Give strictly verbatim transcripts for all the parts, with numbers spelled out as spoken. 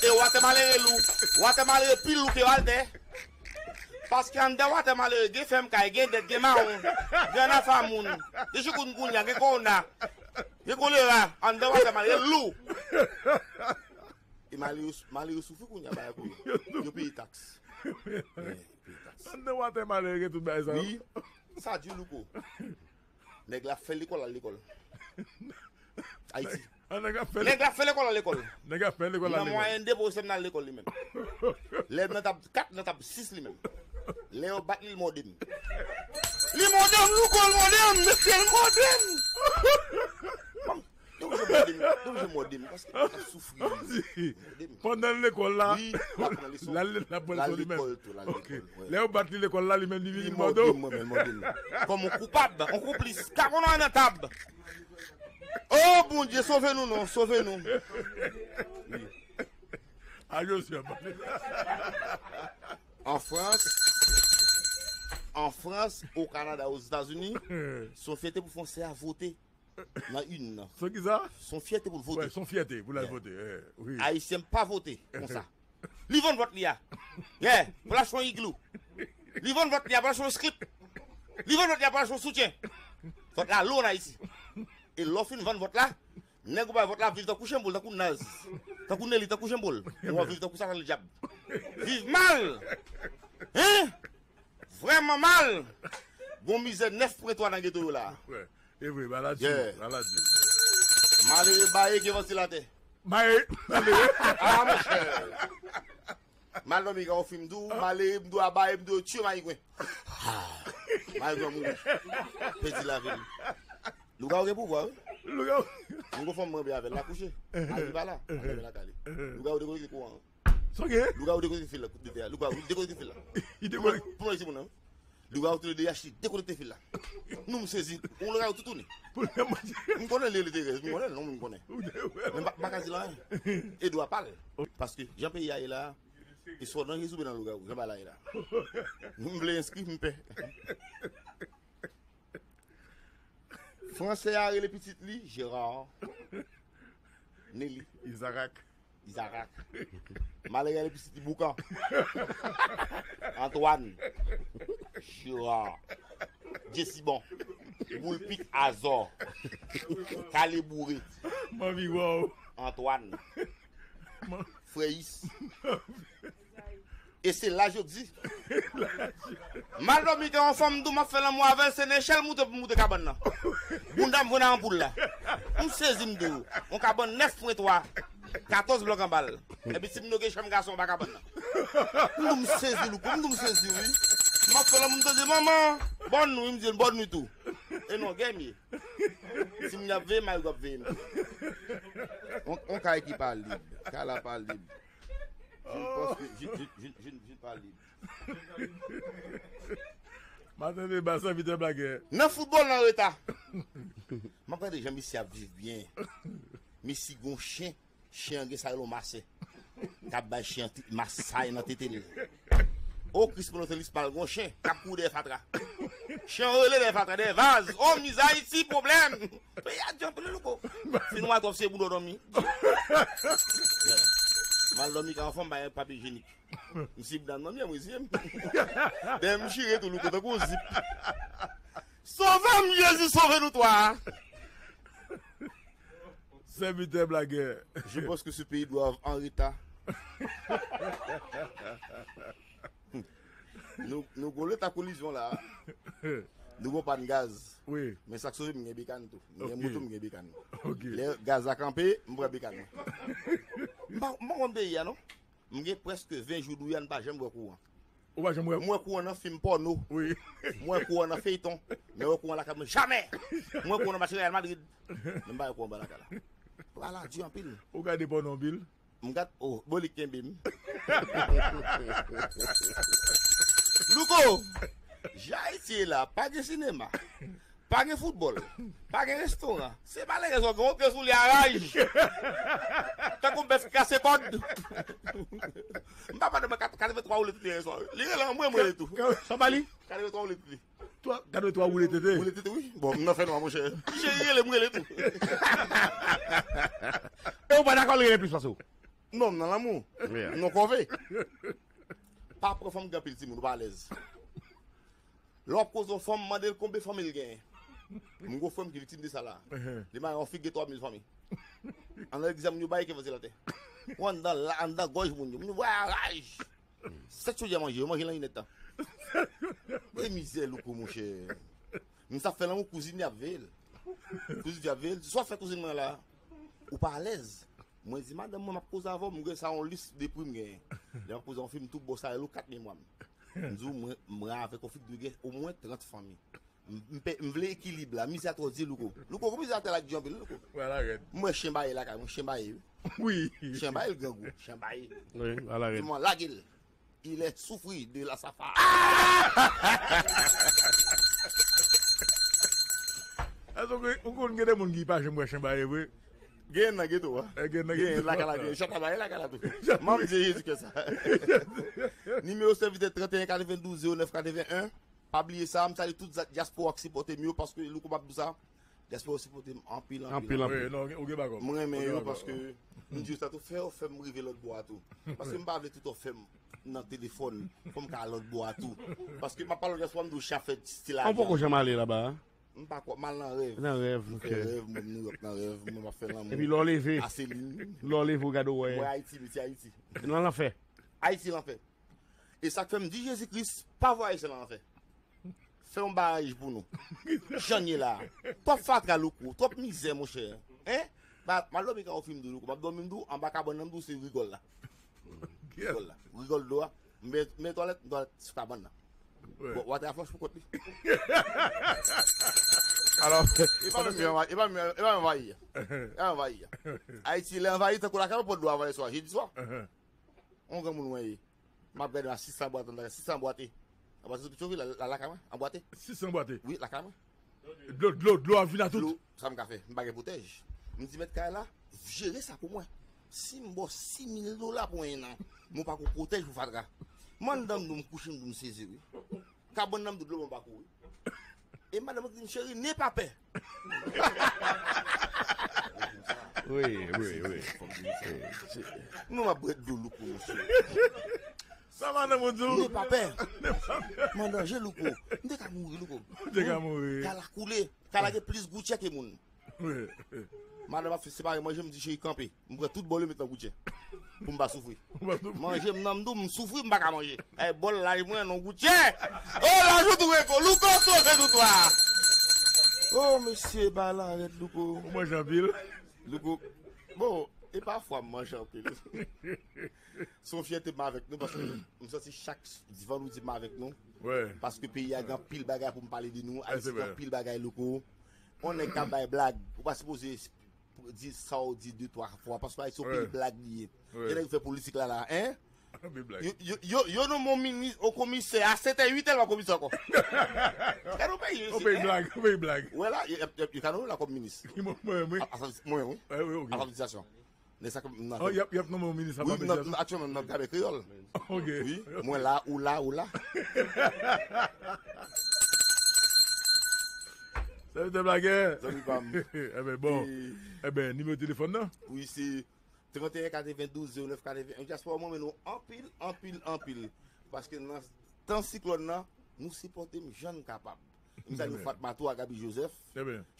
E watè malere lou. Watè malere pi lou ke watè. Paske anndan watè malere gen fèm kay, gen dèt, gen mawon, gen annafa moun, gen chikoungunya, gen kowona, gen kolera. Anndan watè malere lou. E malere, malere soufri kounye a, bagay pou yo. Yo peye taks. Yo peye taks. Anndan watè malere gen tout bagay sa yo. Wi, sa di Louko. Nèg la fè lekòl al lekòl. Ayiti. An nèg ap fè Nèg la fè lekòl al lekòl. Nèg ap fè lekòl al Nan lekòl. Mwayèn de pwofesè m nan al lekòl li menm. Lè m nan tab kat, nan tab sis li menm. Lè yo bat li, l mòde m. Li mòde m, Louko, l mòde m, mesye, l mòde m. Bon, li oblije mòde m, li oblije mòde m, paske m ap soufri. Mòde m. Pandan l lekòl la, Wi, l ap pran leson. L al, l ap pran L al leson li menm. Lekòl tou, l al Ok. lekòl, wi. Lè yo bat li lekòl la, li menm li vini Li mòde mòde w. m, mwen menm, mòde m. Kòm yon koupab, yon konplis, ka konn nan tab. Oh, Bondye, sove nou non, sove nou. Wi. A Joseph. An Frans, an Frans, o Kanada, Ozetazini, se yon fyète pou Fransè a vote nan inn nan. Se ki sa? Se yon fyète pou l vote. Wè, se yon fyète pou l al Yeah. vote. Eh, wi. Ayisyen pa vote konsa. Li vann vòt li a. Yeah, pou l achte yon iglou. Li vann vòt li a pou l achte yon slip. Li vann vòt li a pou l achte yon soutyen. Vòt la lou an Ayiti. E lè w fin vann vòt la, nèg ou bay vòt la ap viv tankou chenbol, tankou naz, tankou Nelly, tankou chenbol. Ou ap viv tankou satan ledyab. Viv mal! Hein? Vrèman mal! Gon mizè nèf pwen twa nan geto yo la. Wè. E vre, maladi, Yeah. maladi. Malere baye ke vantilatè. Baye, malere. Ah, monchè. Mal dòmi ka ofri m tou, malere m dwe a baye m dwe tye mayigwen. Mayigwen mouri. Pèdi lavi l. Lougawou gen pouvwa, wi. Lougawou. M gon fanm mwen byen avè l, l akouche. Mari pa la, mari la kale. Lougawou dekonekte kouran an. Sa w gen? Lougawou dekonekte fil la, kout de tè a. Lougawou dekonekte fil la. Li dekonekte. Pou mwen, pou mwen, pou mwen, pou mwen, Lougawou tou de achte dekonekte fil la. Nou m sezi. Yon lougawou toutouni. Pou l fè manje. M konnen li, li te rèz. M konnen, non, m konnen. Ou te wè. Men m pa, m pa ka di l anyen. E dwa pa l. Paske, jan peyi a ye la, e swa w nan Jezi oubyen nan lougawou. Jan bagay la ye la. M vle enskri, m pè. Fransè a rele pitit li Gérard. Nelly. Izarak. Izarak. Malere a rele pitit li Boukan. Antoine. Gérard. Jesibon. Boulpik Azò. Kale boure. M anvi wè w. Antoine. M an- Frèyis. E se la jodi. Mal dòmi ke yon fanm m di w m ap fè lanmou avè l, se nan echèl moute pou moute kabann nan. Bounda m vre nan anpoul la. M sezi m di w. Yon kabann nèf pwen twa, katòz blòk anba l. Epi timoun yo gen chanm gason anba kabann nan. M di w m sezi Louko, m di w m sezi wi. M ap fè lanmou m tande manman, bòn nwi, m di l bòn nwi tou. E non, gè m ye. Timoun yo ap veye m, mayigwen ap veye m. On, on kay ki pa lib, kay la pa lib. Je ne pense que je, je, je, je, je ne parle. Maten deba, sèvitè blagè. Nan foutbòl nan reta. M ap gade jan misye ap viv byen. Messi gon chen, chen an gen sa rele yon masè. K ap bay chen an ti masay nan tete l. O Kris pran tenis pal gon chen k ap kouri dèyè fatra. Chen an rele dèyè fatra, dèyè vaz. O miz Ayiti pwoblèm. Peyi a di anpil louko. Fin wè twòp se bouda w dòmi. Mal dòmi ka yon fanm bay papye ijyenik. M si bouda m nan mye mwen ziye m. Dèyè m chire tou louko tankou yon zip. Sove m Jezi, sove nou twa. Sèvitè blagè. Je pense que ce pays doit en retard. Nou, nou gon leta kolizyon la. Nou gon pàn gaz. Wi. Men sa k sove m gen bekan tou. M gen Ok. moto, m gen bekan. Ok. Lè gaz la kanpe, m pran bekan mwen. M pa, m pa konn peyi a non. M gen prèske ven jou Douyane pa janm wè kouran. Ou pa janm wè? M wè kouran nan fim pòno. Wi. M wè kouran nan feyton. Men wè kouran lakay mwen jamè. M wè kouran nan match Real Madrid. Men m pa wè kouran anba lakay la. Bagay la di anpil. Ou gade pòno anpil? M gad, oh, Bolik kenbe m. Louko, jan Ayiti ye la, pa gen sinema, pa gen foutbòl, pa gen restoran. Se malerèz ou gen yon pye sou li a raj. Tankou bèf ki kase kòd. M pa pale mwen kat-, katrevenntwa woule tete yè swa. Li rele an mwen, mwen rele tou. Ka-, ka-, sa pa li? Katrevenntwa woule tete. Twa, gade twa woule tete. Woule tete, wi. Bon, m nan fè nwa, monchè. Cheri rele m, rele tou. E ou pa dakò l rele plis pase w? Non, m nan lanmou. M nan kòve. Pa pran fanm gen anpil timoun, ou pa alèz. Lè w ap koze yon fanm, mande l konbyen fanmi l genyen. M gwo frè m ki viktim de sa la. Li mare yon fi gen twa mil fanmi. Anndan legliz la, moun yo bay k evanjil atè. Ou anndan la, anndan gòj moun yo. Moun yo vwayaj. Sèt chodyè manje, yo manje nan inèdtan. E mizè, Louko, monchè. M sa fè lanmou, kouzin li ap veye l. Kouzin fi ap veye l. Sa w ap fè kouzin mwen la, ou pa alèz. Mwen di madanm mwen, m ap koze avè w, m gen sa yon lis de pri m genyen. Lè m ap koze yon fi, m tou bòs avè l, ou kat memwa m. M di w, mwen, mwen avèk yon fi ki dwe gen omwen trant fanmi. M, m pe, m vle ekilib la, mizè a twò di Louko. Louko, gon mizè atè la ki di anpil, Louko. Wè, la rèd. M wè chen baye lakay mwen, chen baye, wi. Wi. Chen baye, l grangou, chen baye. Wi, ala rèd. Di mwen, lage l. Il est souffri de la safa. Èske ou konn gen de moun ki pa janm wè chen baye vre? Gen nan geto a. Eh, gen nan geto a. Gen lakay la, gen chata baye lakay la tou. Manm Dye Jezi kè sa. Nimewo sèvitè trant e en katrevendouz zewo nèf katreven en. Pa bliye sa, m salye tout dyaspora k sipòte m yo, paske Louko m ap di w sa, dyaspora sipòte m anpil, anpil, anpil. Wi, non, ou gen bagay. M renmen yo paske m di yo sa tou, fè yo fè m rive lòt bò a tou. Paske m pa vle tout yo fè m nan telefòn, fò m ka al lòt bò a tou. Paske m ap pale dyaspora, m di w chak fè ti lajan. Ou poko janm ale laba a? M pa kwè, m al nan rèv. Nan rèv, ok. M fè rèv, mwen New York nan rèv, mwen m ap fè lanmou. Epi lè w leve, a Selin. Lè w leve, w gade w wè. Mwen Ayiti, mesi Ayiti. Nan lanfè. Ayiti lanfè. E sa k fè m di Jezi Kris, pa voye Ayisyen nan lanfè. Fè yon baraj pou nou. Jan n ye la. Twòp fatra, Louko, twòp mizè, monchè. Hein? Ba, m al dòmi kay yon fi, m di w, Louko, m ap dòmi, m di w, anba kabann nan, m di w, se rigòl la. Rigòl la. Rigòl dlo a. Men, men twalèt, twalèt sou kabann nan. Bon, watra flanch pou kont li. Alò, e pa menm, e pa menm, e pa menm anvayi. E pa anvayi. Ayiti, lè anvayi, tankou lakay mwen, pòt dlo a anvayi swa, jedi swa. On granmoun mwen ye. M ap gade a sis san bwat anndan, sis san bwate. Anbwate sou Pitchovi, la, la, lakay mwen, anbwate. Sis san bwate? Wi, lakay mwen. Dlo, dlo, dlo ap vin a tout. Dlo, sa m ka fè? M pa gen pwotèj. M di mèt kay la, jere sa pou mwen. Si m ba w sis mil dola pou en an, men w pa ko pwotèj pou fatra. M anndan m dou m kouche, m dou m sezi, wi. Kabann nan m dou dlo, m pa kouri. E madanm mwen di m, cheri, n'aie pas peur. Wi, wi, wi. Nou m ap bwè dlo, Louko, mesye. Sa madanm ou di w? N'aie pas peur. M an danje, Louko. M te ka mouri, Louko. Ou te ka mouri. Kay la koule. Kay la gen plis goutye ke moun. Wi. Madanm ap fin separe manje, m di, cheri, kanpe. M pran tout bòl yo met nan goutye. Pou m pa soufri. Manje m nan m dou, m soufri, m pa ka manje. Ay, bòl laj mwen, nan goutye. O, laj ou tou reko, Louko, sove nou twa. O, mesye, bagay la rèd, Louko. Ou manje anpil? Louko. Bon, e pafwa m manje anpil. Se yon fyète m avèk nou, paske m santi chak vandredi m avèk nou. Wi. Paske peyi a gen anpil bagay pou m pale de nou. Ayiti gen anpil bagay, Louko. On nèg k ap bay blag, ou pa sipoze di sa w di de twa fwa, paske Ayiti se yon peyi blag li ye. Gen nèg ki fè politik la la, en? Yo, yo, yo, yo nonmen yon minis, yon komisè a sèt è uit, tèlman komisè ankò. Gade yon peyi, yon peyi blag, yon peyi blag. Ou wè la, yo, yo, yo ka nonmen w la kòm minis. Mwen, mwen, wi. Mwen, wi. Alfabetisasyon. Nèg sa k nan... Oh, y ap, y ap nonmen yon minis alfabetisasyon? Wi, aktyèlman, m nan gramè kreyòl. Ok. Wi, mwen la, ou la, ou la. Sèvitè Blagè. Zanmi pa m. Enben, bon. Enben, nimewo telefòn nan? Wi, se trant e en katrevendouz zewo nèf katreven en. Dyaspora, mwen renmen nou anpil, anpil, anpil. Paske nan tan siklòn nan, nou sipòte m jan n kapab. M salye Fatma tou a Gaby Joseph,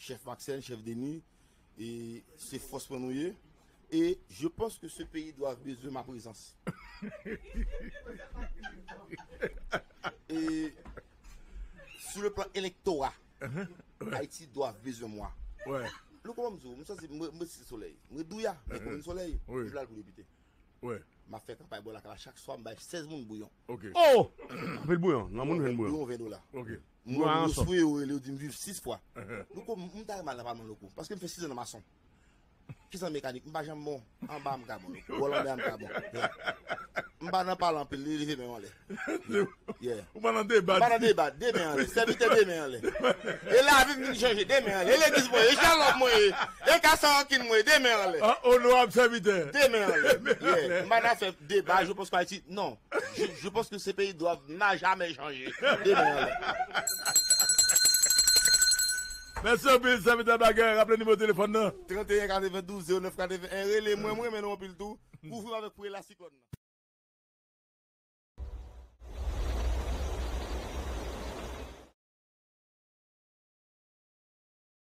chèf Maxène, chèf Denis, e se fòs mwen nou ye. E je pense que ce pays doit bezwen ma prezans. E sou le plan elektora, Ayiti dwa bezwen mwa. Louko, m di w, m santi m, m, m se solèy. M ret douya, men komin solèy, m vle al pou depite. M ap fè kanpay bò lakay la chak swa, m bay sèz moun bouyon. Ok. Oh! Anpil bouyon, nan moun jwenn bouyon. Bouyon ven dola. Ok. Mwen, yo souye, yo rele, yo di m viv sis fwa. Louko, m, m ta renmen al nan palman, Louko. Paske m fè sis an nan mason. Kisa mekanik, m pa janm bon. Anba m ka bon, Louko. Bò lanmè a m ka bon. M pa nan pale anpil, li leve men anlè. Yeah. Ou pa nan deba. M pa nan deba, de men anlè. Sèvitè, de men anlè. E lavi m vin chanje, de men anlè. E legliz mwen ye, e shalòm mwen ye, e kasa rankin mwen ye, de men anlè. An onorab sèvitè. De men anlè. Yeah. M pa nan fè deba, je pense que Ayiti, non. Je, je pense que ce pays doit n'a jamais changé. De men anlè. Mèsi anpil, sèvitè Blagè. Raple nimewo telefòn nan. Trant e en katrevendouz zewo nèf katreven en. Rele mwen, mwen renmen nou anpil tou. Kouvri m avèk pwela siklòn nan.